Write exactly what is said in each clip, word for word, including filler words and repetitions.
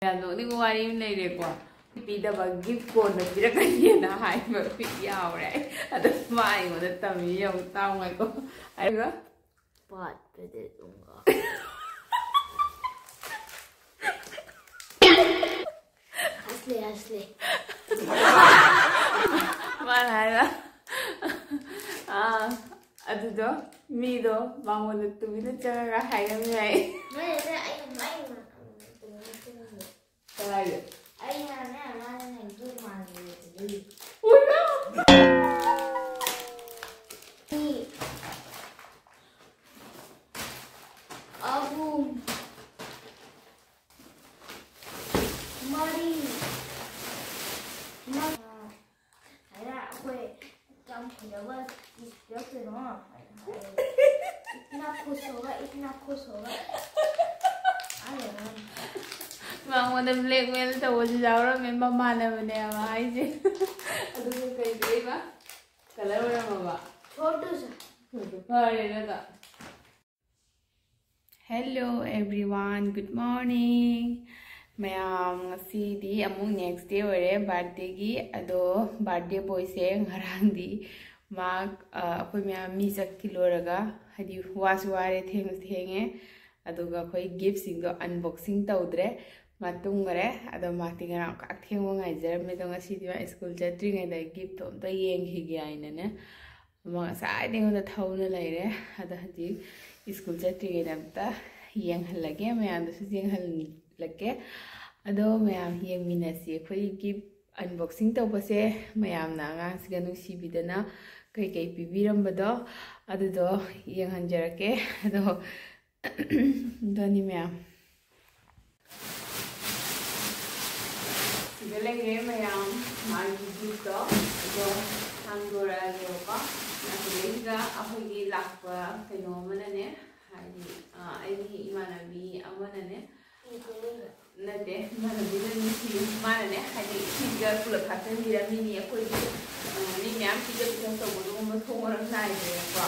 ꯌꯥꯝ ꯅꯣꯛꯅꯤꯡꯕ ꯋꯥꯔꯤ ꯑꯃ ꯂꯩꯔꯦꯀꯣ꯫ ꯄꯤꯗꯕ ꯒꯤꯐ ꯀꯣꯟꯅ ꯄꯤꯔꯛꯀꯅꯤꯅ ꯍꯥꯏꯕ ꯄꯤ ꯌꯥꯎꯔꯦ꯫ ꯑꯗꯣ ꯃꯥ ꯑꯩꯉꯣꯟꯗ ꯇꯝꯃꯤ ꯌꯦꯡꯉꯨ, ꯇꯥꯎꯉꯥꯏꯀꯣ꯫ ꯑꯗꯨꯒ ꯄꯥꯠꯄꯗ ꯑꯗꯨꯝ ꯉꯥꯎ꯫ ꯑꯁꯂꯦ, ꯑꯁꯂꯦ꯫ ꯃꯥꯅ ꯍꯥꯏꯕ, ꯑꯥ, ꯑꯗꯨꯗꯣ ꯃꯤꯗꯣ ꯃꯉꯣꯟꯗ ꯇꯨꯃꯤꯟꯅ ꯆꯪꯉꯒ ꯍꯥꯏꯔꯝꯃꯦ ꯍꯥꯏ꯫ ꯅꯣꯏ, ꯅꯣꯏ, ꯑꯩ, ꯑꯩ, ꯀꯗꯥꯏꯗ? ꯑꯩꯅꯅꯦ, ꯃꯥꯅꯅꯦ ꯒꯦꯠ ꯃꯥꯡꯒꯦ ꯑꯗꯨꯗꯤ꯫ ꯎꯏꯃꯥ! ꯃꯤ ꯑꯍꯨꯝ, ꯃꯔꯤ, ꯃꯉꯥ, ꯍꯥꯏꯔ ꯑꯩꯈꯣꯏ ꯀꯌꯥꯝ ꯐꯖꯕ ꯄꯤꯔꯛꯇꯣꯏꯅꯣ? ꯏꯠꯅ ꯈꯨꯁ ꯍꯣꯒꯥ, ꯏꯠꯅ ꯈꯨꯁ ꯍꯣꯒꯥ꯫ ꯑꯥ, ꯌꯥꯔꯦ꯫ ꯃꯉꯣꯟꯗ blackmail ꯇꯧꯕꯁꯨ ꯌꯥꯎꯔꯝꯃꯦ, ꯃꯃꯥꯟꯅꯕꯅꯦꯕ ꯍꯥꯏꯁꯦ꯫ ꯑꯗꯨꯒ ꯀꯩ ꯄꯤꯔꯛꯏꯕ? Colour ꯑꯣꯏꯔꯝꯃꯕ? ꯁꯣꯔꯠꯇꯨꯁꯨ꯫ ꯐꯔꯦ ꯅꯠꯇ꯭ꯔꯥ? Hello everyone, good morning. ꯃꯌꯥꯝ, ꯉꯁꯤꯗꯤ ꯑꯃꯨꯛ next day ꯑꯣꯏꯔꯦ birthday ꯒꯤ꯫ ꯑꯗꯣ birthday boy ꯁꯦ ꯉꯔꯥꯡꯗꯤ ꯃꯥ, ꯑ, ꯑꯩꯈꯣꯏ ꯃꯌꯥꯝ ꯃꯤ ꯆꯠꯈꯤ ꯂꯣꯏꯔꯒ, ꯍꯥꯏꯗꯤ ꯋꯥꯁꯨ ꯋꯥꯔꯦ, ꯊꯦꯡꯁꯨ ꯊꯦꯡꯉꯦ, ꯑꯗꯨꯒ ꯑꯩꯈꯣꯏ gift ꯁꯤꯡꯗꯣ unboxing ꯇꯧꯗ꯭ꯔꯦ꯫ ꯃꯥ ꯇꯨꯝꯈꯔꯦ꯫ ꯑꯗꯣ ꯃꯥꯗꯤ ꯉꯔꯥꯡ ꯈꯥꯛ ꯊꯦꯡꯕ ꯉꯥꯏꯖꯔꯝꯃꯦ꯫ ꯑꯗꯣ ꯉꯁꯤꯗꯤ ꯃꯥ ꯁ꯭ꯀꯨꯜ ꯆꯠꯇ꯭ꯔꯤꯉꯩꯗ gift ꯇꯣ ꯑꯝꯇ ꯌꯦꯡꯈꯤꯒꯦ ꯍꯥꯏꯅꯅꯦ, ꯑꯃ ꯉꯁꯥꯏꯗꯩ ꯑꯩꯉꯣꯟꯗ ꯊꯧꯅ ꯂꯩꯔꯦ꯫ ꯑꯗ ꯍꯧꯖꯤꯛ ꯁ꯭ꯀꯨꯜ ꯆꯠꯇ꯭ꯔꯤꯉꯩꯗ ꯑꯝꯇ ꯌꯦꯡꯍꯜꯂꯒꯦ, ꯃꯌꯥꯝꯗꯁꯨ ꯌꯦꯡꯍꯜꯂꯛꯀꯦ꯫ ꯑꯗꯣ ꯃꯌꯥꯝ ꯌꯦꯡꯃꯤꯟꯅꯁꯤ꯫ ꯑꯩꯈꯣꯏꯒꯤ gift unboxing ꯇꯧꯕꯁꯦ ꯃꯌꯥꯝꯅ ꯑꯉꯥꯡꯁꯤꯒ ꯅꯨꯡꯁꯤꯕꯤꯗꯅ ꯀꯩꯀꯩ ꯄꯤꯕꯤꯔꯝꯕꯗꯣ, ꯑꯗꯨꯗꯣ ꯌꯦꯡꯍꯟꯖꯔꯛꯀꯦ꯫ ꯑꯗꯣ ꯑꯗꯨꯅꯤ ꯃꯌꯥꯝ꯫ ꯁꯤꯗ ꯂꯩꯔꯦ ꯃꯌꯥꯝ, ꯃꯥꯒꯤ gift ꯇꯣ꯫ ꯑꯗꯣ ꯍꯥꯡꯗꯣꯔꯛꯑꯒꯦꯕꯀꯣ꯫ ꯑꯁꯤꯗꯩꯁꯤꯗ ꯑꯩꯈꯣꯏꯒꯤ ꯂꯥꯛꯄ ꯀꯩꯅꯣ ꯑꯃꯅꯅꯦ, ꯍꯥꯏꯗꯤ, ꯑ, ꯑꯩꯒꯤ ꯏꯃꯥꯟꯅꯕꯤ ꯑꯃꯅꯅꯦ, ꯅꯠꯇꯦ, ꯏꯃꯥꯟꯅꯕꯤꯅ ꯅꯨꯡꯁꯤ-, ꯃꯥꯅꯅꯦ, ꯍꯥꯏꯗꯤ ꯁꯤꯒ ꯄꯨꯂꯞ ꯍꯥꯞꯆꯤꯟꯕꯤꯔꯝꯃꯤꯅꯤ꯫ ꯑꯩꯈꯣꯏꯒꯤ, ꯑ, ꯃꯤ ꯃꯌꯥꯝ ꯄꯤꯖ ꯄꯤꯊꯛ ꯇꯧꯕ ꯑꯗꯨꯒꯨꯝꯕ ꯊꯣꯡ ꯃꯔꯝ ꯅꯥꯏꯗ꯭ꯔꯦꯕꯀꯣ꯫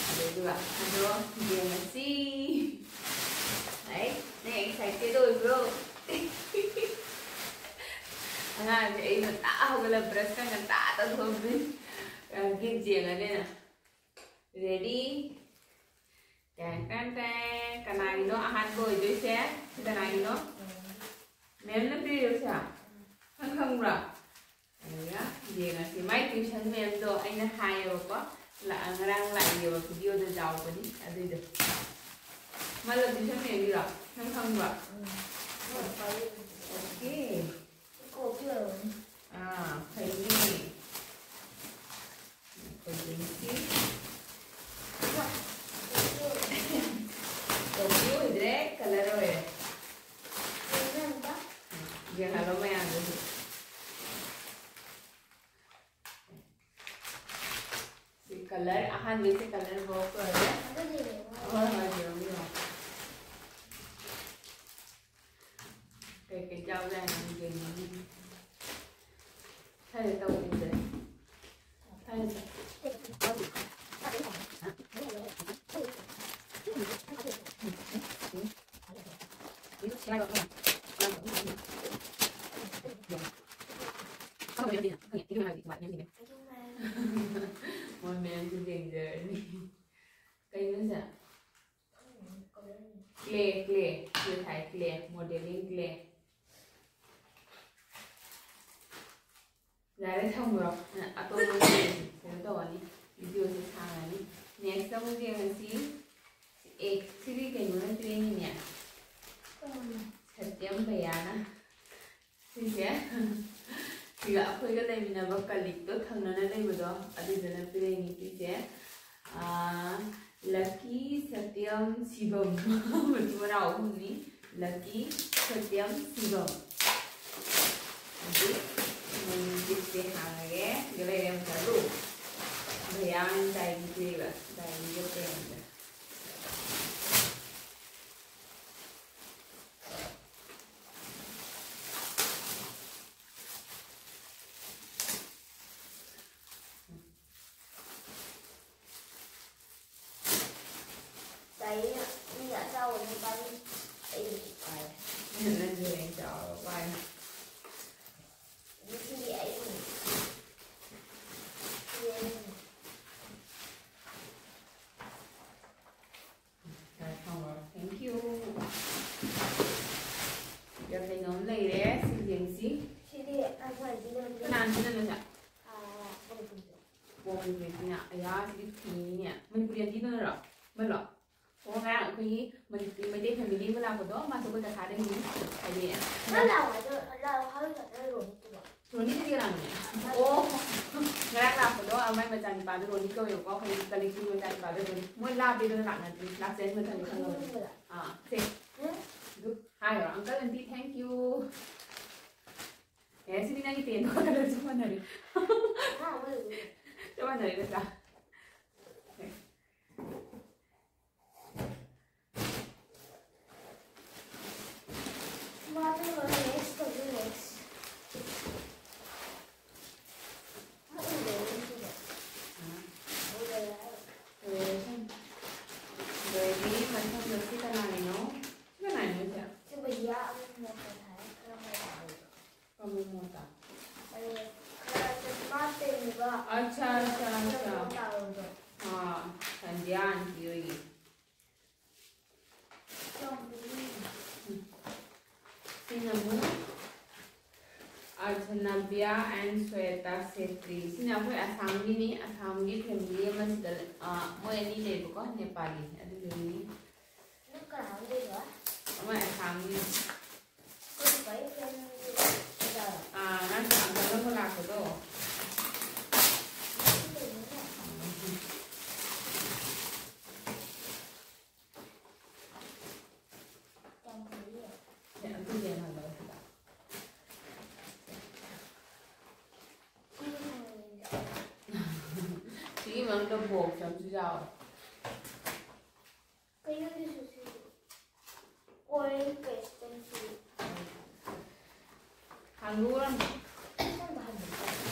ꯑꯗꯨꯗꯨꯒ ꯑꯗꯣ ꯌꯦꯡꯉꯁꯤ꯫ ꯍꯥꯏ, ꯅꯪ excited ꯑꯣꯏꯕ꯭ꯔꯣ? ꯑꯉꯥꯡꯁꯦ ꯑꯌꯨꯛ ꯉꯟꯇꯥ ꯍꯧꯒꯠꯂ ꯕ꯭ꯔꯁꯀ ꯉꯟꯇꯥ ꯇꯧꯊꯣꯛꯑꯝꯗꯣꯏꯅꯤ꯫ ꯒꯤꯐ ꯌꯦꯡꯉꯅꯤꯅ꯫ ꯔꯦꯗꯤ? ꯇꯦꯡ ꯇꯦꯡ ꯇꯦꯡ꯫ ꯀꯅꯥꯒꯤꯅꯣ ꯑꯍꯥꯟꯕ ꯑꯣꯏꯗꯣꯏꯁꯦ? ꯁꯤ ꯀꯅꯥꯒꯤꯅꯣ? ꯃꯦꯝꯅ ꯄꯤꯔꯤꯔꯣ ꯁꯦ? ꯅꯪ ꯈꯪꯕ꯭ꯔꯣ? ꯑꯗꯨꯒ ꯌꯦꯡꯉꯁꯤ꯫ ꯃꯥꯏ ꯇ꯭ꯌꯨꯁꯟ ꯃꯦꯝꯗꯣ ꯑꯩꯅ ꯍꯥꯏꯌꯦꯕꯀꯣ, ꯂꯥꯛ-, ꯉꯔꯥꯡ ꯂꯥꯛꯏꯌꯦꯕ, ꯚꯤꯗꯤꯑꯣꯗ ꯌꯥꯎꯕꯅꯤ ꯑꯗꯨꯏꯗꯣ꯫ ꯃꯥ ꯂꯝ ꯇ꯭ꯌꯨꯁꯟ ꯃꯦꯝꯒꯤꯔꯣ? ꯅꯪ ꯈꯪꯕ꯭ꯔꯣ? ꯎꯝ꯫ ꯑꯣꯀꯦ꯫ ꯀꯣꯛꯁꯤ ꯑꯣꯏꯔꯝꯅꯤ꯫ ꯑꯥ, ꯐꯩꯅꯦ꯫ ꯑꯩꯈꯣꯏꯒꯤ ꯇꯣꯞꯄꯤ ꯑꯣꯏꯗ꯭ꯔꯦ, ꯀꯂꯔ ꯑꯣꯏꯔꯦ꯫ ꯌꯦꯡꯍꯜꯂꯣ ꯃꯌꯥꯝꯗꯁꯨ꯫ ꯁꯤ ꯀꯂꯔ, ꯑꯍꯥꯟꯕꯩꯁꯦ ꯀꯂꯔ ꯕꯣꯛꯁ ꯑꯣꯏꯔꯦ꯫ ꯍꯣꯏ, ꯍꯣꯏ, ꯌꯦꯡꯉꯣ, ꯌꯦꯡꯉꯣ꯫ ꯀꯩꯀꯩ ꯆꯥꯕ ꯌꯥꯏ ꯌꯦꯡꯉꯣ꯫ ꯁ꯭ꯋꯥꯏꯗ ꯇꯧꯈꯤꯕꯁꯦ꯫ ꯁ꯭ꯋꯥꯏꯗ꯫ ꯃꯣꯏ ꯃꯌꯥꯝꯁꯨ ꯌꯦꯡꯖꯔꯅꯤ꯫ ꯀꯩꯅꯣꯁꯦ? Clay, clay. ꯁꯤ ꯊꯥꯏ, ꯀ꯭ꯂꯦ, ꯃꯣꯗꯦꯂꯤꯡ ꯀ꯭ꯂꯦ꯫ ꯌꯥꯔꯦ, ꯊꯝꯈ꯭ꯔꯣ꯫ ꯑꯇꯣꯞꯄ ꯀꯩꯅꯣ ꯇꯧꯔꯅꯤ, ꯚꯤꯗꯤꯑꯣꯁꯦ ꯁꯥꯡꯉꯅꯤ꯫ ꯅꯦꯛꯁꯇ ꯑꯃꯨꯛ ꯌꯦꯡꯉꯁꯤ꯫ ꯑꯦ, ꯁꯤꯗꯤ ꯀꯩꯅꯣꯅ ꯄꯤꯔꯛꯏꯅꯦ꯫ ꯁꯇ꯭ꯌꯝ ꯚꯩꯌꯥꯅ꯫ ꯁꯤꯁꯦ, ꯁꯤꯒ ꯑꯩꯈꯣꯏꯒ ꯂꯩꯃꯤꯟꯅꯕ ꯀꯂꯤꯛꯇꯣ, ꯊꯪꯅꯅ ꯂꯩꯕꯗꯣ, ꯑꯗꯨꯗꯨꯅ ꯄꯤꯔꯛꯏꯅꯤ ꯁꯤꯁꯦ꯫ ꯑꯥ, ꯂꯀꯤ, ꯁꯇ꯭ꯌꯝ, ꯁꯤꯕꯝ꯫ ꯃꯆꯤꯟ ꯃꯅꯥꯎ ꯑꯍꯨꯝꯅꯤ꯫ ꯂꯀꯤ, ꯁꯇ꯭ꯌꯝ, ꯁꯤꯕꯝ꯫ ꯑꯗꯨ ꯃꯣꯏꯒꯤ ꯒꯤꯐꯁꯦ ꯍꯥꯡꯉꯒꯦ꯫ ꯁꯤꯗ ꯂꯩꯔꯦ ꯑꯃꯨꯛ ꯆꯠꯂꯨ꯫ ꯚꯩꯌꯥ ꯗꯥꯏꯔꯤ ꯄꯤꯔꯤꯕ, ꯗꯥꯏꯔꯤꯒ ꯄꯦꯟꯒ꯫ ꯇꯥꯏꯌꯦ, ꯃꯤ ꯑꯆꯥꯎꯕꯅ ꯄꯥꯏ, ꯑꯩꯗꯤ ꯄꯥꯏ꯫ ꯅꯪꯁꯨ ꯍꯌꯦꯡ ꯆꯥꯎꯔꯒ ꯄꯥꯏ꯫ ꯀꯩꯅꯣꯝ ꯂꯩꯔꯦ, ꯁꯤ ꯌꯦꯡꯁꯤ꯫ ꯁꯤꯗꯤ ꯑꯩꯈꯣꯏꯒꯤ ꯂꯝꯗ ꯀꯅꯥꯅ ꯁꯤꯖꯤꯟꯅꯁꯦ? ꯄꯣꯡꯗꯣꯏꯁꯦ꯫ ꯄꯣꯡꯗ꯭ꯔꯤꯁꯤꯅ ꯑꯌꯥ, ꯁꯤꯗꯤ ꯐꯤꯅꯤꯅꯦ꯫ ꯃꯅꯤꯄꯨꯔꯤ ꯑꯟꯇꯤꯗꯨꯅꯔꯣ? ꯑꯃꯂꯣ? ꯑꯣ, ꯉꯔꯥꯡ ꯑꯩꯈꯣꯏꯒꯤ ꯃꯅꯤꯄꯨꯔꯤ ꯃꯩꯇꯩ ꯐꯦꯃꯤꯂꯤ ꯑꯃ ꯂꯥꯛꯄꯗꯣ, ꯃꯥꯁꯨ ꯑꯩꯈꯣꯏ ꯀꯁꯥꯗꯒꯤꯅꯤ꯫ ꯍꯥꯏꯗꯤ ꯅꯪ ꯂꯥꯛꯑꯣ, ꯑꯗꯣ ꯂꯥꯛꯑꯣ ꯍꯥꯏꯕ ꯅꯠꯇ꯭ꯔꯣ ꯔꯣꯅꯤꯗꯨꯕꯣ? ꯔꯣꯅꯤꯗꯨꯗꯤ ꯀꯅꯥꯅꯣ? ꯑꯣ, ꯉꯔꯥꯡ ꯂꯥꯛꯄꯗꯣ ꯃꯥꯏ ꯃꯆꯥꯅꯤꯄꯥꯗꯣ ꯔꯣꯅꯤ ꯀꯧꯋꯦꯕꯀꯣ, ꯑꯩꯈꯣꯏ ꯀꯂꯦꯛꯇꯤꯚ ꯃꯆꯥꯅꯤꯄꯥꯗꯣ ꯔꯣꯅꯤ꯫ ꯃꯣꯏ ꯂꯥꯞꯄꯦꯗꯅ ꯂꯥꯛꯅꯗ꯭ꯔꯤ, ꯂꯥꯛꯆꯔꯤ ꯃꯊꯪꯗꯤ ꯈꯪꯉꯕꯅꯤ꯫ ꯑꯥ, ꯁꯦ꯫ ꯑꯗꯨ ꯍꯥꯏꯔꯣ, uncle aunty, thank you꯫ ꯑꯦ, ꯁꯤꯗꯤ ꯅꯪꯒꯤ ꯄꯦꯟꯗꯣ ꯀꯂꯔ ꯆꯞ ꯃꯥꯟꯅꯔꯦ꯫ ꯆꯞ ꯃꯥꯟꯅꯔꯦ ꯅꯠꯇ꯭ꯔꯥ? ꯃꯥꯗꯣ next ꯇꯧꯗꯣꯏ next꯫ ꯃꯥ ꯎꯗꯕ ꯅꯠꯇ꯭ꯔꯣ? ꯎꯗꯕ ꯍꯥꯏꯔꯣ? ꯂꯣꯏꯔꯦ꯫ ꯂꯣꯏꯔꯦ, ꯃꯊꯪꯗ ꯁꯤ ꯀꯅꯥꯒꯤꯅꯣ? ꯁꯤ ꯀꯅꯥꯒꯤꯅꯣ ꯁꯦ? ꯁꯤ ꯚꯩꯌꯥ ꯑꯃꯨꯛ ꯃꯈꯣꯟ ꯍꯥꯏꯔ ꯈꯔ ꯍꯧꯔꯛꯑꯦ꯫ ꯀꯃꯟ ꯃꯣꯇꯥ꯫ ꯑꯗꯨꯒ ꯈꯔ ꯆꯠ-, ꯃꯥ ꯇꯦꯟꯕ ꯑꯠꯁꯥ, ꯑꯠꯁꯥ, ꯑꯠꯁꯥ꯫ ꯇꯥꯕꯗꯣ꯫ ꯑꯥ, ꯁꯟꯙ꯭ꯌꯥ ꯑꯟꯇꯤ ꯍꯣꯏꯒꯤ꯫ ꯁꯤꯅ ꯑꯃꯨꯛ ꯑꯖꯅꯕꯤꯌꯥ and ꯁ꯭ꯋꯦꯇꯥ ꯁꯦꯇ꯭ꯔꯤ꯫ ꯁꯤꯅ ꯑꯩꯈꯣꯏ ꯑꯁꯥꯝꯒꯤꯅꯤ꯫ ꯑꯁꯥꯝꯒꯤ ꯐꯦꯃꯤꯂꯤ ꯑꯃꯁꯤꯗ, ꯑ, ꯃꯣꯏ ꯑꯅꯤ ꯂꯩꯕꯀꯣ, ꯅꯦꯄꯥꯂꯤ꯫ ꯑꯗꯨꯗꯨꯒꯤꯅꯤ꯫ ꯅꯪ ꯀꯅꯥ ꯑꯣꯏꯗꯣꯏꯕ? ꯑꯃ ꯑꯁꯥꯝꯒꯤ꯫ ꯑꯩꯈꯣꯏ ꯅꯨꯄꯥꯒꯤ friend ꯑꯣꯖꯥꯔꯣ? ꯑꯥ, ꯅꯪ ꯑꯪꯀꯜ ꯑꯃ ꯂꯥꯛꯄꯗꯣ꯫ ꯅꯪ ꯀꯩꯅꯣꯅꯦ? ꯌꯥꯝ ꯐꯩꯌꯦ꯫ ꯁꯦ, ꯑꯗꯨ ꯌꯦꯡꯍꯜꯂꯣ ꯁꯤꯗ꯫ ꯁꯤꯒꯤ ꯐꯪꯉꯦ꯫ ꯁꯤꯒꯤ ꯃꯅꯨꯡꯗ box ꯑꯃꯁꯨ ꯌꯥꯎꯋꯦ꯫ ꯀꯩꯅꯣ ꯑꯗꯨꯁꯨ ꯁꯤ? Oil paste ꯁꯤ꯫ ꯍꯥꯡꯗꯣꯛꯎꯔꯝ-, ꯑꯁꯦꯡꯕ ꯍꯪꯉꯦ꯫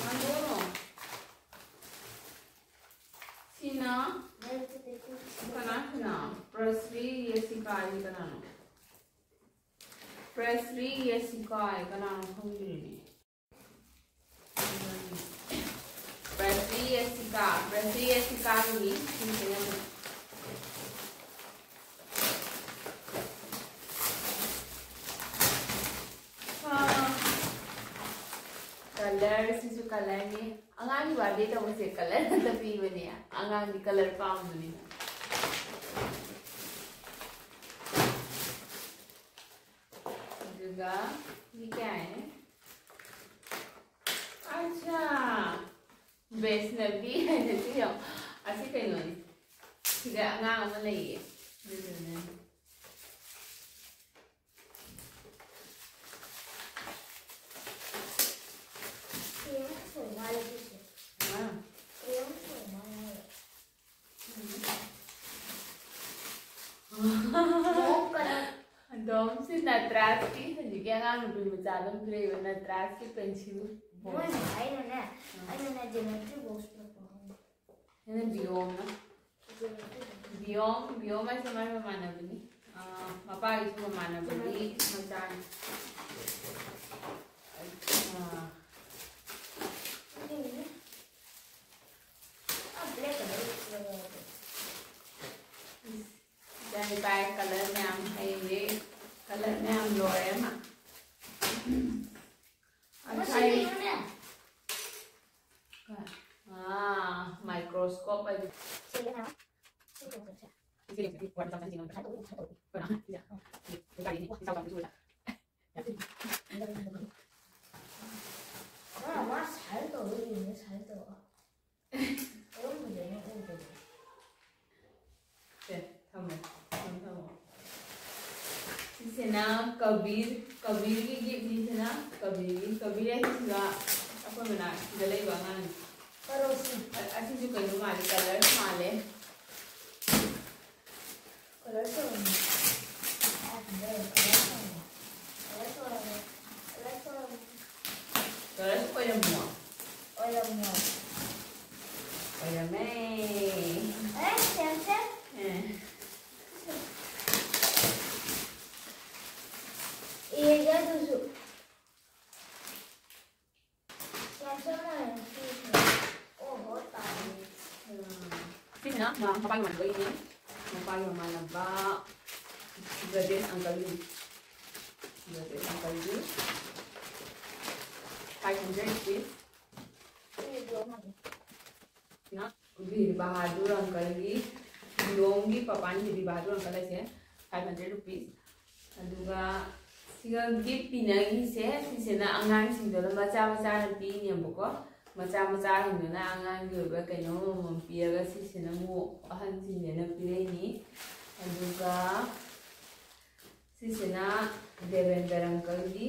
ꯍꯥꯡꯗꯣꯛꯎꯔꯣ꯫ ꯁꯤꯅ ꯅꯪ ꯁꯤꯗꯤ ꯁꯤ-, ꯀꯅꯥ ꯁꯤꯅ? ꯄ꯭ꯔꯁ꯭ꯔꯤ ꯌꯦꯁꯤꯀꯥ ꯍꯥꯏꯁꯤ ꯀꯅꯥꯅꯣ? ꯄ꯭ꯔꯁ꯭ꯔꯤ ꯌꯦꯁꯤꯀꯥ ꯍꯥꯏ ꯀꯅꯥꯅꯣ ꯈꯪꯗ꯭ꯔꯤꯅꯦ꯫ ꯄ꯭ꯔꯁ꯭ꯔꯤ ꯌꯦꯁꯤꯀꯥ, ꯄ꯭ꯔꯁ꯭ꯔꯤ ꯌꯦꯁꯤꯀꯥꯒꯤꯅꯤ ꯁꯤꯁꯤꯅ ꯑꯃꯨꯛ꯫ ꯀꯂꯔꯁꯤꯁꯨ ꯀꯂꯔꯅꯤ꯫ ꯑꯉꯥꯡꯒꯤ ꯕꯥꯔꯗꯦ ꯇꯧꯕꯁꯦ ꯀꯂꯔ ꯉꯥꯛꯇ ꯄꯤꯕꯅꯦ꯫ ꯑꯉꯥꯡꯗꯤ ꯀꯂꯔ ꯄꯥꯝꯕꯅꯤꯅ꯫ ꯑꯗꯨꯒ ꯁꯤ ꯀꯌꯥꯅꯦ? ꯑꯠꯆꯥ, ꯕꯦꯁꯅꯕꯤ ꯍꯥꯏꯅ ꯁꯤ ꯌꯦꯡꯉꯣ꯫ ꯑꯁꯤ ꯀꯩꯅꯣꯅꯤ, ꯁꯤꯗ ꯑꯉꯥꯡ ꯑꯃ ꯂꯩꯌꯦ, ꯑꯗꯨꯗꯨꯅꯅꯦ꯫ ꯀ꯭ꯔꯦꯌꯣꯟ ꯁꯣꯏ ꯃꯥꯜꯂꯦ ꯁꯤꯁꯦ꯫ ꯑꯥ꯫ ꯀ꯭ꯔꯦꯌꯣꯟ ꯁꯣꯏ ꯃꯥꯜꯂꯦ ꯍꯥꯏꯕ꯫ ꯎꯝ꯫ ꯃꯑꯣꯡ ꯀꯩꯅꯣ꯫ ꯑꯗꯣꯝꯁꯤ ꯅꯠꯇ꯭ꯔꯥꯖꯀꯤ ꯍꯧꯖꯤꯛꯀꯤ ꯑꯉꯥꯡ ꯅꯨꯄꯤ ꯃꯆꯥꯗꯣ ꯑꯃ ꯄꯤꯔꯛꯏꯕ ꯅꯠꯇ꯭ꯔꯥꯖꯀꯤ ꯄꯦꯟꯁꯤꯜ ꯕꯣꯛꯁ꯫ ꯃꯣꯏꯅ ꯑꯩꯅꯅꯦ, ꯑꯥ꯫ ꯑꯩꯅꯅꯦ ꯖꯦꯃꯦꯇ꯭ꯔꯤ ꯕꯣꯛꯁ ꯄꯤꯔꯛꯄ ꯈꯪꯉꯦ꯫ ꯑꯩꯅ ꯕꯤꯌꯣꯝꯅ꯫ ꯕꯤꯌꯣꯝ, ꯕꯤꯌꯣꯝ ꯍꯥꯏꯁꯦ ꯃꯥꯏ ꯃꯃꯥꯟꯅꯕꯅꯤ꯫ ꯑꯥ, ꯃꯄꯥꯒꯤꯁꯨ ꯃꯃꯥꯟꯅꯕꯅꯤ, ꯃꯆꯥꯅꯤ꯫ ꯑꯥ꯫ ꯑꯥ, black colour꯫ ꯏꯆꯥꯅꯨꯄꯥꯒꯤ colour ꯃꯌꯥꯝ ꯍꯩꯔꯦ, colour ꯃꯌꯥꯝ ꯂꯣꯏꯔꯦ ꯃꯥ꯫ ꯃꯁꯤ ꯉꯁꯥꯏ ꯀꯩꯅꯣꯅꯦ꯫ ꯑꯥ, microscope ꯍꯥꯏꯗꯤ꯫ ꯁꯤꯗꯅ ꯁꯤ ꯇꯧꯕꯁꯦ꯫ ꯃꯥ, ꯃꯥ ꯁꯥꯏꯟ ꯇꯧꯔ ꯌꯦꯡꯉꯦ, ꯁꯥꯏꯟ ꯇꯧꯔ꯫ ꯀꯔꯝꯕꯗꯅꯣ ꯎꯗꯕ? ꯁꯦ, ꯊꯝꯃꯣ꯫ ꯊꯝꯃꯣ, ꯊꯝꯃꯣ꯫ ꯁꯤꯁꯤꯅ ꯀꯕꯤꯔ, ꯀꯕꯤꯔꯒꯤ gift ꯅꯤꯁꯤꯅ ꯀꯕꯤꯔꯒꯤ, ꯀꯕꯤꯔ ꯍꯥꯏꯁꯤꯅ ꯑꯩꯈꯣꯏ ꯃꯅꯥꯛꯁꯤꯗ ꯂꯩꯕ ꯑꯉꯥꯡꯅꯤ꯫ ꯀꯔꯣꯁꯤ꯫ ꯑ-, ꯑꯁꯤꯁꯨ ꯀꯩꯅꯣ ꯃꯥꯜꯂꯦ, colours ꯃꯥꯜꯂꯦ꯫ Colours ꯑꯣꯏꯔꯝꯃꯦ꯫ ꯑꯥ, colours ꯑꯣꯏꯔꯝꯃꯦ꯫ Colours ꯑꯣꯏꯔꯝꯃꯦ꯫ Colours ꯑꯣꯏꯔꯝꯃꯦ꯫ Colours ꯑꯣꯏꯔꯝꯃꯦ꯫ Colours ꯑꯣꯏꯔꯝꯃꯣ꯫ ꯑꯣꯏꯔꯝꯃꯣ꯫ ꯑꯣꯏꯔꯝꯃꯦ꯫ ꯑꯦ, ꯁꯦꯝꯁꯦ꯫ ꯑꯦ꯫ ꯏꯔꯒꯦ ꯑꯗꯨꯁꯨ꯫ ꯁꯦꯝꯁꯦ ꯑꯣꯏꯔꯝꯃꯦ ꯁꯤꯁꯦ꯫ ꯑꯣ ꯍꯣ ꯇꯥꯔꯦ꯫ ꯎꯝ꯫ ꯁꯤꯁꯤꯅ ꯃꯥ-, ꯃꯄꯥꯒꯤ ꯃꯃꯥꯟꯅꯕꯒꯤꯅꯦ꯫ ꯃꯄꯥꯒꯤ ꯃꯃꯥꯟꯅꯕ ꯕ꯭ꯔꯖꯦꯁ uncleꯒꯤꯅꯤ꯫ ꯕ꯭ꯔꯖꯦꯁ uncleꯒꯤ꯫ Five hundred piece. Bir Bahadur ꯑꯪꯀꯜꯒꯤ, ꯂꯤꯂꯣꯡꯒꯤ ꯄꯄꯥꯟꯒꯤ ꯕꯤꯔ ꯕꯍꯥꯗꯨꯔ ꯑꯪꯀꯜ ꯍꯥꯏꯁꯦ, ꯐꯥꯏꯚ ꯍꯟꯗ꯭ꯔꯦꯠ ꯔꯨꯄꯤꯁ꯫ ꯑꯗꯨꯒ ꯁꯤꯒ ꯒꯤꯐ ꯄꯤꯅꯔꯤꯁꯦ, ꯁꯤꯁꯤꯅ ꯑꯉꯥꯡꯁꯤꯡꯗꯨꯅ ꯃꯆꯥ ꯃꯆꯥꯅ ꯄꯤꯅꯦꯕꯀꯣ꯫ ꯃꯆꯥ ꯃꯆꯥꯁꯤꯡꯗꯨꯅ ꯑꯉꯥꯡꯒꯤ ꯑꯣꯏꯕ ꯀꯩꯅꯣꯝ ꯑꯃꯃꯝ ꯄꯤꯔꯒ, ꯁꯤꯁꯤꯅ ꯑꯃꯨꯛ ꯑꯍꯟꯁꯤꯡꯗꯅ ꯄꯤꯔꯛꯏꯅꯤ꯫ ꯑꯗꯨꯒ ꯁꯤꯁꯤꯅ ꯗꯦꯕꯦꯟꯗꯔ ꯑꯪꯀꯜꯒꯤ꯫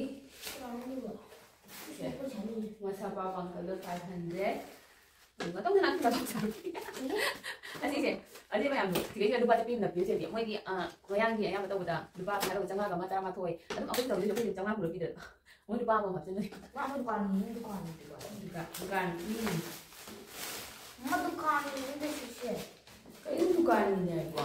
ꯃꯁꯥ ꯄꯥꯕ ꯑꯪꯀꯜꯗꯣ ꯐꯥꯏꯚ ꯍꯟꯗ꯭ꯔꯦꯠ꯫ ꯃꯇꯨꯡꯗ ꯅꯪ ꯀꯩꯅꯣ ꯇꯧꯖꯔꯣ꯫ ꯑꯁꯤꯁꯦ, ꯑꯁꯤ ꯃꯌꯥꯝꯗꯣ ꯁꯤꯗꯩꯁꯤꯗ ꯂꯨꯄꯥ ꯆꯠꯄꯤ ꯑꯃ ꯅꯞꯄꯤꯁꯦ, ꯃꯣꯏꯒꯤ, ꯑ, ꯃꯌꯥꯡꯒꯤ ꯑꯌꯥꯝꯕ ꯇꯧꯕꯗ ꯂꯨꯄꯥ ꯐꯥꯏꯚ ꯆꯥꯝꯃꯉꯥꯒ ꯑꯃ ꯇꯔꯥꯃꯥꯊꯣꯏ꯫ ꯑꯗꯨꯝ ꯑꯩꯈꯣꯏꯅ ꯇꯧꯗꯣꯏꯁꯦ ꯑꯩꯈꯣꯏꯗꯤ ꯆꯥꯝꯃꯉꯥ ꯄꯨꯔ ꯄꯤꯗꯣꯏꯕ꯫ ꯃꯣꯏ ꯂꯨꯄꯥ ꯑꯃ ꯍꯥꯞꯆꯤꯟꯗꯣꯏ꯫ ꯃꯥ ꯃꯣꯏ ꯗꯨꯀꯥꯟꯒꯤ, ꯃꯤ ꯗꯨꯀꯥꯟꯒꯤ ꯄꯤꯕ꯫ ꯗꯨꯀꯥꯟ, ꯗꯨꯀꯥꯟꯒꯤ ꯃꯤ꯫ ꯃꯥ ꯗꯨꯀꯥꯟꯒꯤ ꯃꯤꯗ ꯁꯤꯁꯦ꯫ ꯀꯩꯅꯣ ꯗꯨꯀꯥꯟꯒꯤꯅꯦ ꯍꯥꯏꯕꯣ?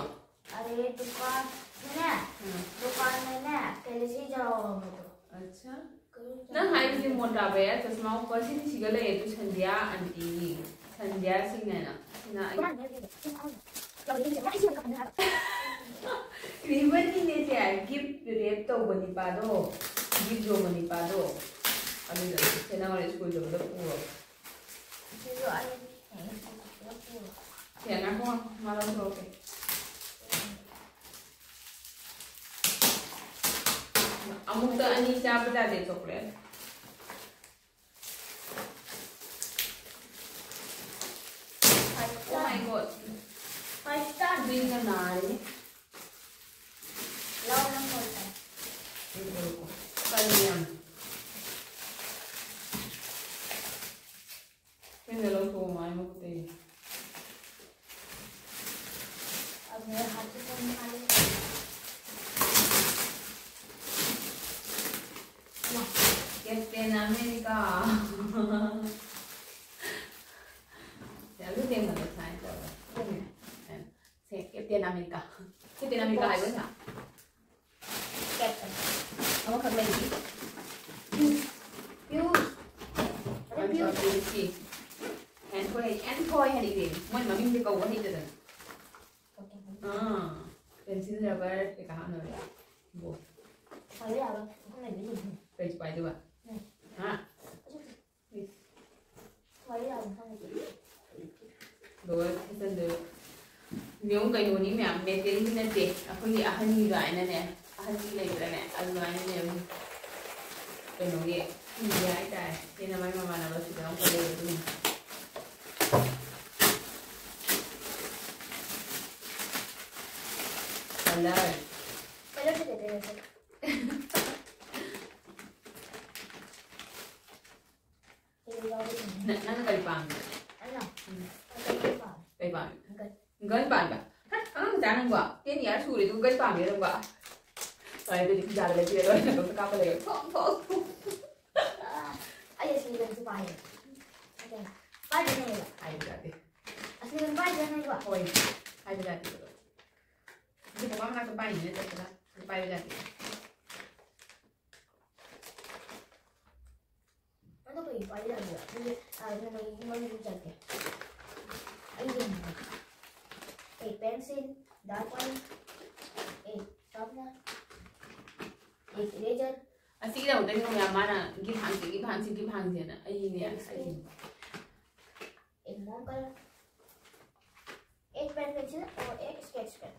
ꯑꯔꯦ, ꯗꯨꯀꯥꯟꯅꯦ꯫ ꯎꯝ꯫ ꯗꯨꯀꯥꯟꯗꯅꯦ, ꯀꯩꯅꯣ ꯁꯤ ꯌꯥꯎꯔꯕꯗꯣ꯫ ꯑꯠꯁꯥ꯫ ꯀꯩꯅꯣ ꯅꯪ ꯍꯥꯏꯔꯤꯁꯦ ꯃꯣꯟꯇꯥ ꯕꯌꯥ ꯆꯁꯃꯥ ꯎꯞꯄ ꯁꯤꯗꯤ ꯁꯤꯒ ꯂꯩ, ꯑꯗꯨ ꯁꯟꯙ꯭ꯌꯥ ꯑꯟꯇꯤꯒꯤ꯫ ꯁꯟꯙ꯭ꯌꯥ ꯁꯤꯡ ꯍꯥꯏꯅ꯫ ꯁꯤꯅ ꯑꯩ ꯀꯃꯥꯏꯅ ꯍꯥꯏꯗꯣꯏꯅꯣ? ꯁꯤ ꯊꯥꯎ-, ꯌꯥꯎꯔꯗꯤ ꯁꯤ ꯌꯥꯝ ꯍꯥꯏꯁꯤ ꯌꯥꯝ ꯀꯥꯟꯅꯩ ꯍꯥꯏꯕ꯫ ꯔꯤꯕꯟꯒꯤꯅꯦꯁꯦ, ꯒꯤꯐ ꯔꯦꯞ ꯇꯧꯕ ꯅꯤꯄꯥꯗꯣ, ꯒꯤꯐ ꯌꯣꯟꯕ ꯅꯤꯄꯥꯗꯣ, ꯑꯗꯨꯗ ꯁꯦ ꯅꯪ ꯍꯣꯔꯦꯟ ꯁ꯭ꯀꯨꯜ ꯆꯠꯄꯗ ꯄꯨꯔꯣ꯫ ꯁꯤꯁꯨ ꯑꯩ ꯍꯌꯦꯡ ꯁ꯭ꯀꯨꯜ ꯆꯠꯄꯗ ꯄꯨꯔꯣ꯫ ꯁꯦ, ꯉꯥꯏꯈꯣ, ꯉꯥꯏꯈꯣ, ꯃꯥ ꯂꯧꯊꯣꯔꯛꯀꯦ꯫ ꯑꯃꯨꯛꯇ ꯑꯅꯤ ꯆꯥꯕ ꯌꯥꯗꯦ chocolate꯫ Oh my God꯫ Five star꯫ ꯕꯤꯟꯒ ꯅꯥꯔꯦ꯫ ꯂꯥꯎ ꯅꯪ ꯍꯣꯏ꯫ ꯀꯜꯂꯤ ꯌꯥꯝ꯫ ꯁꯤꯅ ꯂꯧꯊꯣꯛꯑꯣ ꯃꯥꯏ ꯃꯈꯨꯠꯇꯒꯤ꯫ ꯑꯗꯨꯅ ꯍꯥꯞꯆꯤꯟꯕ ꯃꯥꯜꯂꯦ꯫ Captain America꯫ ꯁꯦ, ꯑꯗꯨ ꯇꯦꯡꯕꯗ ꯁꯨꯃꯥꯏꯅ ꯇꯧꯔꯒ꯫ ꯁꯦ, Captain America꯫ Captain America ꯍꯥꯏꯕ ꯅꯠꯇ꯭ꯔꯥ? Captain꯫ ꯑꯃꯈꯛ ꯂꯩꯔꯤ꯫ Fuse꯫ Fuse꯫ ꯑꯗ fuse꯫ Fuse꯫ ꯁꯤ꯫ ꯑꯦꯟꯊꯣꯏ ꯍꯥꯏ-, ꯑꯦꯟꯊꯣꯏ ꯍꯥꯏꯅ ꯏꯔꯦ꯫ ꯃꯣꯏ ꯃꯃꯤꯡꯁꯦ ꯀꯧꯕ ꯍꯩꯇꯗꯅ꯫ ꯑꯥ꯫ Pencil, rubber ꯀꯩꯀꯥ ꯍꯥꯞꯅꯕ꯫ ꯕꯣ꯫ ꯄꯥꯏꯕ ꯌꯥꯕ ꯃꯐꯝ ꯂꯩꯕ ꯌꯦꯡꯁꯤ꯫ ꯀꯩꯁꯨ ꯄꯥꯏꯗꯣꯏꯕ? ꯎꯝ꯫ ꯍꯥ? ꯑꯁꯤ ꯊꯦꯠꯆꯟꯗꯣꯏꯕ꯫ ꯌꯦꯡꯉꯨ, ꯀꯩꯅꯣꯅꯤ ꯃꯌꯥꯝ, ꯃꯦꯇꯦꯜꯒꯤ ꯅꯠꯇꯦ, ꯑꯩꯈꯣꯏꯒꯤ ꯑꯍꯟꯒꯤ ꯀꯥꯏꯅꯅꯦ, ꯑꯍꯟꯒꯤ ꯂꯩꯇ꯭ꯔꯅꯦ, ꯑꯗꯨꯃꯥꯏꯅꯅꯦ꯫ ꯀꯩꯅꯣꯒꯤ ꯏꯟꯗꯤꯌꯥ ꯍꯥꯏꯇꯥꯔꯦ, ꯁꯤꯅ ꯃꯥꯏ ꯃꯃꯥꯟꯅꯕ ꯁꯤꯗ ꯑꯃꯨꯛꯀ ꯂꯩꯕꯗꯨꯅꯤ꯫ ꯀꯂꯔ꯫ ꯀꯂꯔ ꯐꯖꯗꯦ ꯉꯁꯤ꯫ ꯀꯩꯅꯣ ꯌꯥꯎꯕꯁꯤꯡꯁꯦ꯫ ꯅ-, ꯅꯪꯅ ꯀꯔꯤ ꯄꯥꯝꯃꯤ? ꯑꯩꯅ? ꯎꯝ꯫ ꯑꯩ ꯀꯩꯅꯣ ꯄꯥꯝꯃꯦ꯫ ꯀꯩ ꯄꯥꯝꯃꯤ? ꯒꯟ꯫ ꯒꯟ ꯄꯥꯝꯃꯦ? ꯍꯠ, ꯑꯉꯥꯡ ꯃꯆꯥ ꯅꯪꯕꯣ? Ten years ꯁꯨꯔꯦ ꯑꯗꯨꯒ ꯒꯟ ꯄꯥꯝꯃꯦ ꯅꯪꯕꯣ? ꯐꯔꯦ ꯑꯗꯨꯗꯤ ꯄꯤꯖꯥꯗ ꯂꯩꯕꯤꯔꯒ ꯂꯣꯏꯔꯦ, ꯅꯇꯣꯝꯇ ꯀꯥꯞꯄ ꯂꯩꯔꯣ꯫ ꯊꯣꯛ, ꯊꯣꯛ꯫ ꯑꯩ ꯑꯁꯤ ꯒꯟꯁꯨ ꯄꯥꯏꯌꯦ꯫ ꯑꯗꯨꯅ ꯄꯥꯏꯗꯣꯏꯅꯦꯕ꯫ ꯍꯥꯏꯕ ꯌꯥꯗꯦ꯫ ꯑꯁꯤ ꯒꯟ ꯄꯥꯏꯗꯣꯏꯅꯦꯕ꯫ ꯍꯣꯏ, ꯍꯥꯏꯕ ꯌꯥꯗꯦ꯫ ꯑꯗꯨ ꯃꯃꯥ ꯃꯅꯥꯛꯇ ꯄꯥꯏꯅꯤꯅ ꯆꯠꯄꯗ ꯄꯥꯏꯕ ꯌꯥꯗꯦ꯫ ꯑꯗꯣ ꯀꯩ ꯄꯥꯏ ꯌꯥꯒꯦ? ꯑꯗꯨꯗꯤ, ꯑ, ꯅꯣꯡꯃꯩꯒꯤ ꯃꯔꯨꯗꯨ ꯆꯠꯀꯦ꯫ ꯑꯩ ꯌꯦꯡꯒꯦ꯫ ꯑꯦ, pencil, dark one, ꯑꯦ, sharpener, ꯑꯦ, eraser꯫ ꯑꯁꯤꯒꯤꯗꯃꯛꯇꯅꯤ ꯃꯌꯥꯝ ꯃꯥꯅ gift ꯍꯥꯡꯁꯤ, gift ꯍꯥꯡꯁꯤ, gift ꯍꯥꯡꯁꯤꯅ ꯑꯩꯅꯦ, pencil, ꯑꯩꯅꯦ꯫ ꯑꯦ, marker, A, pen pencil or A, sketch pen꯫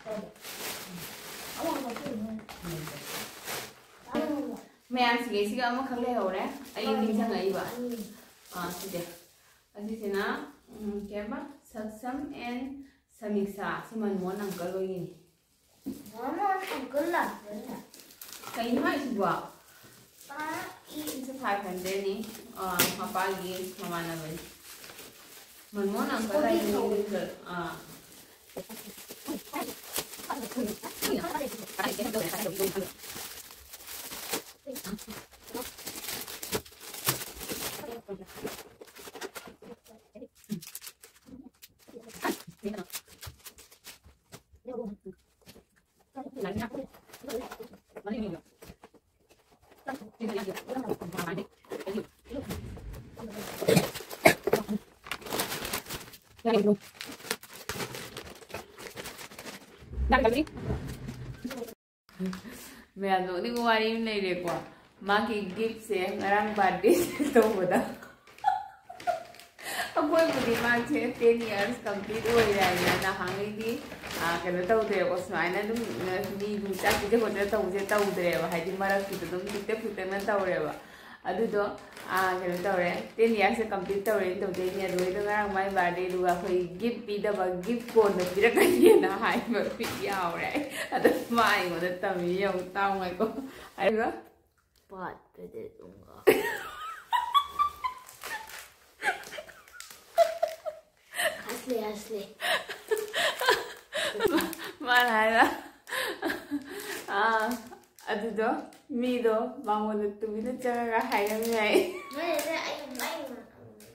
ꯇꯧꯔꯦ꯫ ꯑꯃ ꯑꯃ ꯁꯤꯅꯦ꯫ ꯃꯌꯥꯝ ꯁꯤꯒꯩꯁꯤꯒ ꯑꯃꯈꯛ ꯂꯩꯍꯧꯔꯦ꯫ ꯑꯩ ꯅꯤꯡꯁꯤꯡꯉꯛꯏꯕ꯫ ꯑꯥ, ꯁꯤꯁꯦ꯫ ꯑꯁꯤꯁꯤꯅ, ꯎꯝ, ꯀꯩ ꯍꯥꯏꯕ? ꯁꯛꯁꯝ and ꯁꯃꯤꯛꯁꯥ꯫ ꯁꯤ ꯃꯟꯃꯣꯍꯟ uncle ꯍꯣꯏꯒꯤꯅꯤ꯫ ꯃꯟꯃꯣꯍꯟ uncle ꯂꯥꯛꯄ꯭ꯔꯅꯦ? ꯀꯩꯅꯣ ꯍꯥꯏꯁꯤꯕꯣ? ꯑꯥ, ꯏ꯫ ꯁꯤꯁꯨ five hundred ꯅꯤ꯫ ꯑꯥ, ꯃꯄꯥꯒꯤ ꯃꯃꯥꯟꯅꯕꯅꯤ꯫ ꯃꯟꯃꯣꯍꯟ uncle ꯍꯥꯏꯁꯦ ꯃꯤꯡꯗꯨ, ꯑꯥ꯫ ꯃꯌꯥꯝ ꯅꯣꯛꯅꯤꯡꯕ ꯋꯥꯔꯤ ꯑꯃ ꯂꯩꯔꯦꯀꯣ꯫ ꯃꯥꯒꯤ gift ꯁꯦ ꯉꯔꯥꯡ birthday ꯇꯧꯕꯗ ꯑꯩꯈꯣꯏꯕꯨꯗꯤ ꯃꯥꯁꯦ ten years complete ꯑꯣꯏꯔꯦ ꯍꯥꯏꯅ ꯅꯍꯥꯟꯉꯩꯗꯤ, ꯑꯥ, ꯀꯩꯅꯣ ꯇꯧꯗ꯭ꯔꯦꯕꯀꯣ, ꯁꯨꯃꯥꯏꯅ ꯑꯗꯨꯝ, ꯑ, ꯃꯤꯕꯨ ꯆꯥꯛ ꯄꯤꯖ ꯈꯣꯠꯇꯅ ꯇꯧꯕꯁꯦ ꯇꯧꯗ꯭ꯔꯦꯕ, ꯍꯥꯏꯗꯤ ꯃꯔꯛꯇꯨꯗ ꯑꯗꯨꯝ ꯄꯤꯛꯇꯛ ꯄꯤꯛꯇꯛꯅ ꯇꯧꯔꯦꯕ꯫ ꯑꯗꯨꯗꯣ, ꯑꯥ, ꯀꯩꯅꯣ ꯇꯧꯔꯦ, ten years complete ꯇꯧꯔꯦꯅ ꯇꯧꯗꯣꯏꯅꯦ꯫ ꯑꯗꯨꯗꯩꯗ ꯉꯔꯥꯡ ꯃꯥꯏ birthday ꯗꯨꯒ ꯑꯩꯈꯣꯏ gift ꯄꯤꯗꯕ, gift ꯀꯣꯟꯅ ꯄꯤꯔꯛꯀꯅꯤꯅ ꯍꯥꯏꯕ ꯃꯤ ꯌꯥꯎꯔꯦ꯫ ꯑꯗꯣ ꯃꯥ ꯑꯩꯉꯣꯟꯗ ꯇꯝꯃꯤ ꯌꯦꯡꯉꯨ, ꯇꯥꯎ ꯉꯥꯏꯀꯣ꯫ ꯑꯗꯨꯒ ꯄꯥꯠꯄꯗ ꯑꯗꯨꯝ ꯑꯁꯂꯦ, ꯑꯁꯂꯦ꯫ ꯃꯥꯅ ꯍꯥꯏꯕ, ꯑꯥ, ꯑꯗꯨꯗꯣ ꯃꯤꯗꯣ ꯃꯉꯣꯟꯗ ꯇꯨꯃꯤꯟꯅ ꯆꯪꯉꯒ ꯍꯥꯏꯔꯝꯃꯦ ꯍꯥꯏ꯫ ꯅꯠꯇꯦ, ꯑꯩ, ꯑꯩ,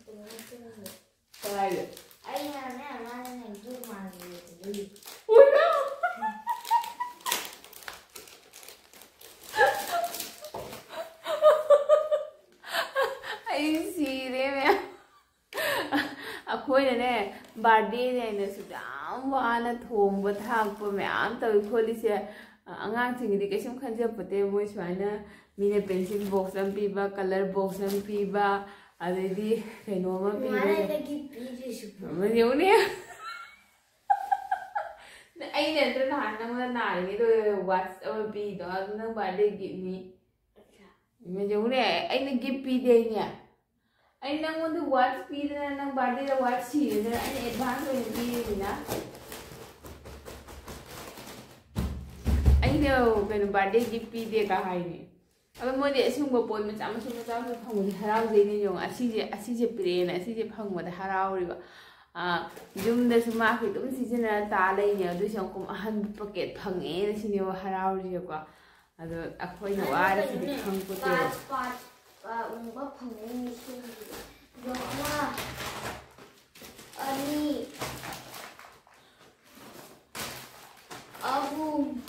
ꯀꯩꯅꯣ ꯆꯪꯉꯤꯅꯦ꯫ ꯀꯗꯥꯏꯗ? ꯑꯩꯅꯅꯦ, ꯃꯥꯅꯅꯦ, ꯒꯤꯐ ꯃꯥꯟꯕꯤꯔꯦ ꯑꯗꯨꯒꯤ꯫ ꯎꯏꯃꯥ! ꯑꯩ ꯁꯤꯔꯦ ꯃꯌꯥꯝ꯫ ꯑꯩꯈꯣꯏꯅꯅꯦ, birthday ꯅꯦꯅ ꯁꯨꯛ ꯌꯥꯝ ꯋꯥꯅ ꯊꯣꯡꯕ ꯊꯥꯛꯄ ꯃꯌꯥꯝ ꯇꯧꯏ ꯈꯣꯠꯂꯤꯁꯦ, ꯑꯉꯥꯡꯁꯤꯡꯒꯤꯗꯤ ꯀꯩꯁꯨꯝ ꯈꯟꯖꯄꯣꯠꯇꯦ꯫ ꯃꯣꯏ ꯁꯨꯃꯥꯏꯅ ꯃꯤꯅ pencil box ꯑꯃ ꯄꯤꯕ, colour box ꯑꯃ ꯄꯤꯕ, ꯑꯗꯩꯗꯤ ꯀꯩꯅꯣ ꯑꯃ ꯄꯤꯕ꯫ ꯃꯥꯅ ꯑꯩꯅ gift ꯄꯤꯗ꯭ꯔꯤꯁꯤꯕꯨ꯫ ꯑꯃ ꯌꯦꯡꯉꯨꯅꯦ꯫ ꯑꯩꯅ ꯅꯠꯇ꯭ꯔ ꯅꯍꯥꯟ ꯅꯪꯉꯣꯟꯗ ꯅꯥꯔꯤꯉꯩꯗ watch ꯑꯃ ꯄꯤꯗꯣ, ꯑꯗꯨ ꯅꯪ birthday gift ꯅꯤ꯫ ꯑꯠꯆꯥ꯫ ꯌꯦꯡꯉꯨꯅꯦ, ꯑꯩꯅ gift ꯄꯤꯗꯦ ꯑꯩꯅꯦ꯫ ꯑꯩ ꯅꯪꯉꯣꯟꯗ watch ꯄꯤꯗꯅ, ꯅꯪ birthday ꯗ watch ꯁꯤꯔꯦꯗꯅ, ꯑꯩꯅ advance ꯑꯣꯏꯅ ꯄꯤꯔꯤꯅꯤꯅ꯫ ꯑꯩꯅ ꯀꯩꯅꯣ, birthday gift ꯄꯤꯗꯦꯒ ꯍꯥꯏꯅꯦ꯫ ꯑꯗꯣ ꯃꯣꯏꯗꯤ ꯑꯁꯤꯒꯨꯝꯕ ꯄꯣꯠ ꯃꯆꯥ ꯃꯁꯨ, ꯃꯆꯥ ꯃꯁꯨ ꯐꯪꯕꯗꯤ ꯍꯔꯥꯎꯖꯩꯅꯦ꯫ ꯌꯦꯡꯉꯣ, ꯑꯁꯤꯁꯦ, ꯑꯁꯤꯁꯦ ꯄꯤꯔꯛꯑꯦꯅ, ꯑꯁꯤꯁꯦ ꯐꯪꯕꯗ ꯍꯔꯥꯎꯔꯤꯕ꯫ ꯑꯥ, ꯌꯨꯝꯗꯁꯨ ꯃꯥꯒꯤ ꯑꯗꯨꯝ ꯁꯤꯖꯤꯟꯅꯔ ꯇꯥ ꯂꯩꯅꯦ꯫ ꯑꯗꯨꯏꯁꯨ ꯑꯃꯨꯛ ꯑꯍꯟꯕ pocket ꯐꯪꯉꯦꯅ ꯁꯤꯅꯦꯕ ꯍꯔꯥꯎꯔꯤꯁꯦꯀꯣ꯫ ꯑꯗꯣ ꯑꯩꯈꯣꯏꯅ ꯑꯗꯣ ꯋꯥꯔꯤꯁꯤꯗꯤ ꯀꯩꯅꯣꯅꯦ, ꯈꯪꯄꯣꯠꯇꯦ꯫ Part, part, ꯑ, ꯎꯪꯕ ꯐꯪꯉꯦ ꯃꯤꯁꯤꯡꯒꯤ꯫ ꯑꯗꯣ ꯑꯃ, ꯑꯅꯤ, ꯑꯍꯨꯝ,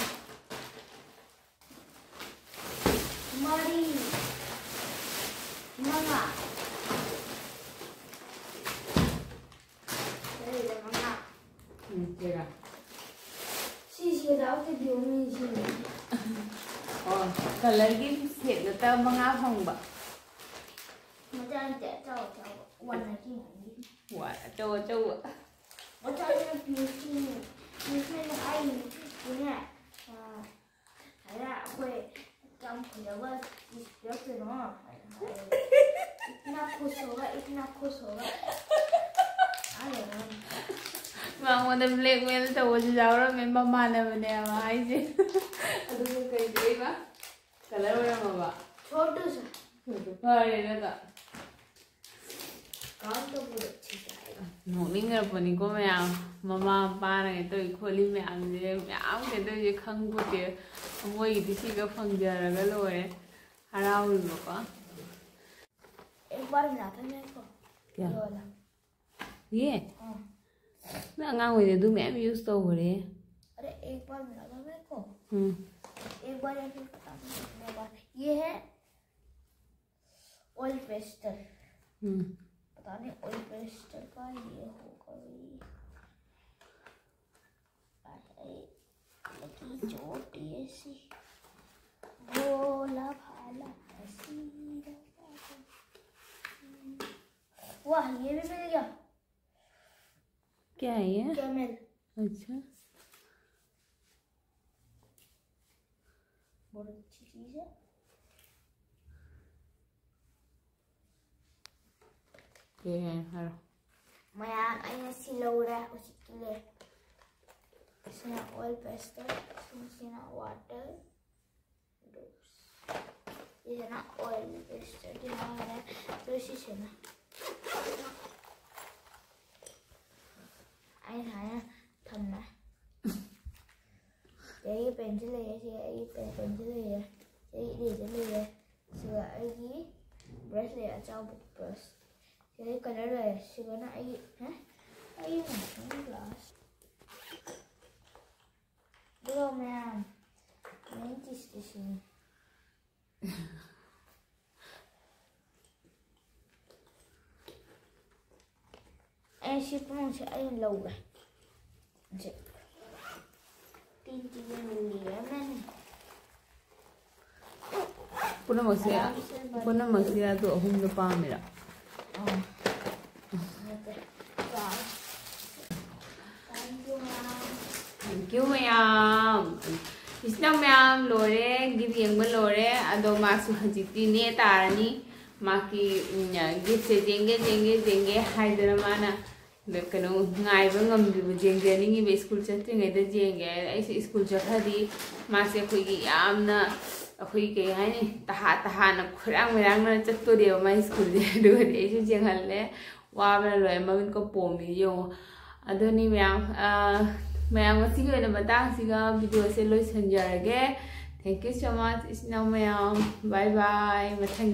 ꯃꯔꯤ, ꯃꯉꯥ꯫ ꯃꯔꯤꯗ ꯃꯉꯥ꯫ ꯎꯝ, ꯀꯌꯥ? ꯁꯤꯁꯤꯒ ꯌꯥꯎꯗ꯭ꯔꯗꯤ ꯑꯃꯨꯛ ꯅꯤꯡꯁꯤꯡꯉꯦ꯫ ꯑꯣ, colour ꯒꯤ set ꯅꯠꯇ ꯃꯉꯥ ꯐꯪꯕ꯫ ꯃꯆꯥ ꯅꯠꯇꯦ, ꯑꯆꯧ ꯑꯆꯧꯕ꯫ ꯋꯥꯟ ꯅꯥꯏꯟꯇꯤ ꯅꯥꯏꯟꯒꯤ꯫ ꯋꯥ ꯑꯆꯧ ꯑꯆꯧꯕ꯫ ꯃꯆꯥꯗꯨꯅ ꯄꯤꯁꯤꯅꯦ꯫ ꯄꯤꯁꯤꯅ ꯍꯥꯏꯔꯤꯅꯦ꯫ ꯑ, ꯍꯥꯏꯔ ꯑꯩꯈꯣꯏ ꯀꯌꯥꯝ ꯐꯖꯕ ꯄꯤꯁ ꯄꯤꯔꯛꯇꯣꯏꯅꯣ? ꯍꯥꯏꯅ ꯍꯥꯏꯌꯦ꯫ ꯏꯇꯅꯥ ꯈꯨꯁ ꯍꯣꯒꯥ, ꯏꯇꯅꯥ ꯈꯨꯁ ꯍꯣꯒꯥ꯫ ꯑꯥ ꯌꯧꯔꯝꯃꯦ꯫ ꯃꯉꯣꯟꯗ blackmail ꯇꯧꯕꯁꯨ ꯌꯥꯎꯔꯝꯃꯦ, ꯃꯃꯥꯟꯅꯕꯅꯦꯕ ꯍꯥꯏꯁꯦ꯫ ꯑꯗꯨꯒ ꯀꯩꯗꯧꯏꯕ? ꯀꯂꯔ ꯑꯣꯏꯔꯝꯃꯕ? ꯁꯣꯔꯠꯇꯨꯁꯨ꯫ ꯐꯔꯦ ꯅꯠꯇ꯭ꯔꯥ? ꯀꯥꯎꯟ ꯇꯧꯕꯗ ꯊꯤꯒꯥꯏꯕ꯫ ꯅꯣꯛꯅꯤꯡꯉꯛꯄꯅꯤꯀꯣ ꯃꯌꯥꯝ꯫ ꯃꯃꯥ ꯃꯄꯥꯅ ꯀꯩꯅꯣ ꯇꯧꯔꯤ ꯈꯣꯠꯂꯤ ꯃꯌꯥꯝꯁꯦ, ꯃꯌꯥꯝ ꯀꯩꯅꯣ ꯇꯧꯔꯤꯁꯦ ꯈꯪꯄꯣꯠꯇꯦ꯫ ꯃꯣꯏꯒꯤꯗꯤ ꯁꯤꯒ ꯐꯪꯖꯔꯒ ꯂꯣꯏꯔꯦ, ꯍꯔꯥꯎꯔꯤꯕꯀꯣ꯫ एक बार मिला था मेरे को। क्या? ये वाला। ये? हाँ। ꯅꯣꯏ ꯑꯉꯥꯡ ꯑꯣꯏꯔꯤꯉꯩꯗ ꯑꯗꯨ ꯃꯌꯥꯝ use ꯇꯧꯈ꯭ꯔꯦ꯫ अरे, एक बार मिला था मेरे को। ꯎꯝ꯫ एक बार या फिर पता नहीं कितने बार। ये है ऑयल पेस्टल। ꯎꯝ꯫ पता नहीं ऑयल पेस्टल का ये होगा भी। अरे, लगी चोट ये सी। भोला भाला हसीना। वाह, ये भी मिल गया। क्या है ये? कैमल। अच्छा। बहुत अच्छी चीज है। ये है, हर मैं आ गई सी लग रहा है उसी के लिए। इसमें ऑयल पेस्टल, इसमें वाटर। ये है ना ऑयल पेस्टल, ये है तो इसी से ना। ꯑꯩꯅ ꯁꯨꯃꯥꯏꯅ ꯊꯝꯃꯦ꯫ ꯁꯤꯗ ꯑꯩꯒꯤ ꯄꯦꯟꯁꯤꯜ ꯂꯩꯔꯦ, ꯁꯤꯗ ꯑꯩꯒꯤ ꯄꯦꯟ, ꯄꯦꯟꯁꯤꯜ ꯂꯩꯔꯦ, ꯁꯤꯗ ꯑꯩꯒꯤ ꯏꯔꯦꯖꯔ ꯂꯩꯔꯦ, ꯁꯤꯗ ꯑꯩꯒꯤ ꯕ꯭ꯔꯁ ꯂꯩꯔꯦ, ꯑꯆꯥꯎꯕ ꯕ꯭ꯔꯁ꯫ ꯁꯤꯗ ꯑꯩ ꯀꯂꯔ ꯂꯩꯔꯦ, ꯁꯤꯗꯅ ꯑꯩꯒꯤ, ꯍꯦ? ꯑꯩꯒꯤ ꯃꯥꯁꯇꯔ ꯒ꯭ꯂꯥꯁ꯫ ꯑꯗꯨꯒ ꯃꯌꯥꯝ, ꯃꯦꯟ ꯆꯤꯁꯇꯤ ꯁꯤꯅꯤ꯫ ꯑꯩ ꯁꯤ ꯄꯨꯝꯅꯃꯛꯁꯦ ꯑꯩꯅ ꯂꯧꯔꯦ꯫ ꯁꯤ ꯇꯤꯟ ꯇꯤꯟ ꯂꯩꯔꯝꯃꯅꯤ꯫ ꯄꯨꯝꯅꯃꯛꯁꯦ ꯄꯨꯝꯅꯃꯛꯁꯦ ꯑꯗꯨ ꯑꯍꯨꯝꯗꯣ ꯄꯥꯝꯃꯤꯔꯣ? Thank you ꯃꯌꯥꯝ꯫ ꯏꯆꯤꯟ ꯏꯅꯥꯎ ꯃꯌꯥꯝ ꯂꯣꯏꯔꯦ, ꯒꯤꯐ ꯌꯦꯡꯕ ꯂꯣꯏꯔꯦ꯫ ꯑꯗꯣ ꯃꯥꯁꯨ ꯍꯧꯖꯤꯛꯇꯤ ꯅꯦ ꯇꯥꯔꯅꯤ꯫ ꯃꯥꯒꯤ ꯎꯝ, ꯒꯤꯐꯁꯦ ꯌꯦꯡꯒꯦ ꯌꯦꯡꯒꯦ ꯌꯦꯡꯒꯦ ꯍꯥꯏꯗꯅ ꯃꯥꯅ ꯀꯩꯅꯣ ꯉꯥꯏꯕ ꯉꯝꯗ꯭ꯔꯤꯕ, ꯌꯦꯡꯖꯅꯤꯡꯉꯤꯕ꯫ ꯁ꯭ꯀꯨꯜ ꯆꯠꯇ꯭ꯔꯤꯉꯩꯗ ꯌꯦꯡꯒꯦ꯫ ꯑꯩꯁꯦ ꯁ꯭ꯀꯨꯜ ꯆꯠꯈ꯭ꯔꯗꯤ ꯃꯥꯁꯦ ꯑꯩꯈꯣꯏꯒꯤ ꯌꯥꯝꯅ ꯑꯩꯈꯣꯏ ꯀꯩ ꯍꯥꯏꯅꯤ, ꯇꯍꯥ ꯇꯍꯥꯅ ꯈꯣꯏꯔꯥꯡ ꯃꯣꯏꯔꯥꯡꯅ ꯆꯠꯇꯣꯔꯦꯕ ꯃꯥꯏ ꯁ꯭ꯀꯨꯜꯁꯦ꯫ ꯑꯗꯨꯒꯗꯤ ꯑꯩꯁꯨ ꯌꯦꯡꯍꯜꯂꯦ꯫ ꯋꯥꯕꯅ ꯂꯣꯏꯔꯦ, ꯃꯃꯤꯠꯀ ꯄꯣꯝꯃꯤ ꯌꯦꯡꯉꯣ꯫ ꯑꯗꯨꯅꯤ ꯃꯌꯥꯝ꯫ ꯑ, ꯃꯌꯥꯝ ꯉꯁꯤꯒꯤ ꯑꯣꯏꯅ ꯃꯇꯥꯡꯁꯤꯒ ꯚꯤꯗꯤꯑꯣꯁꯦ ꯂꯣꯏꯁꯤꯟꯖꯔꯒꯦ꯫ Thank you so much ꯏꯆꯤꯟ ꯏꯅꯥꯎ ꯃꯌꯥꯝ꯫ Bye bye꯫ ꯃꯊꯪꯒꯤ